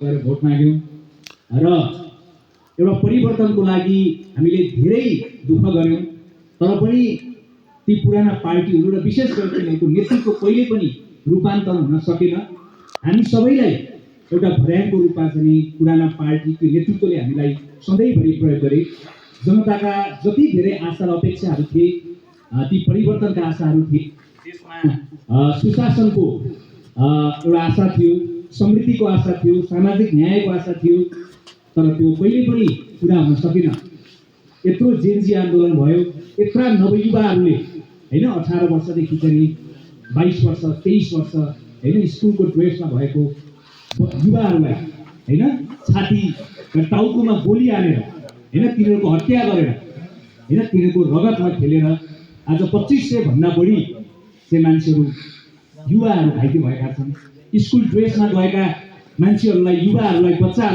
गएर भोट माग्यौँ र एउटा परिवर्तनको लागि हामीले धेरै दुःख गर्यौँ। तर पनि ती पुराना पार्टीहरू र विशेष गरी तिनीहरूको नेतृत्व कहिले पनि रूपान्तरण हुन सकेन। हामी सबैलाई एउटा भर्याङको रूपमा चाहिँ पुराना पार्टीको नेतृत्वले हामीलाई सधैँभरि प्रयोग गरे। जनताका जति धेरै आशा र अपेक्षाहरू थिए, ती परिवर्तनका आशाहरू थिए। त्यसमा सुशासनको एउटा आशा थियो, समृद्धिको आशा थियो, सामाजिक न्यायको आशा थियो, तर त्यो कहिले पनि पुरा हुन सकेन। यत्रो जेनजी आन्दोलन भयो, यत्रा नवयुवाहरूले होइन 18 वर्षदेखि चाहिँ 22 वर्ष 23 वर्ष होइन स्कुलको ड्रेसमा भएको युवाहरूलाई होइन छाती र टाउकोमा गोली हानेर होइन तिनीहरूको हत्या गरेर होइन तिनीहरूको रगतमा खेलेर आज 2500 भन्दा बढी चाहिँ मान्छेहरू युवाहरू घाइते भएका छन्। स्कुल ड्रेसमा गएका मान्छेहरूलाई, युवाहरूलाई, बच्चाहरूलाई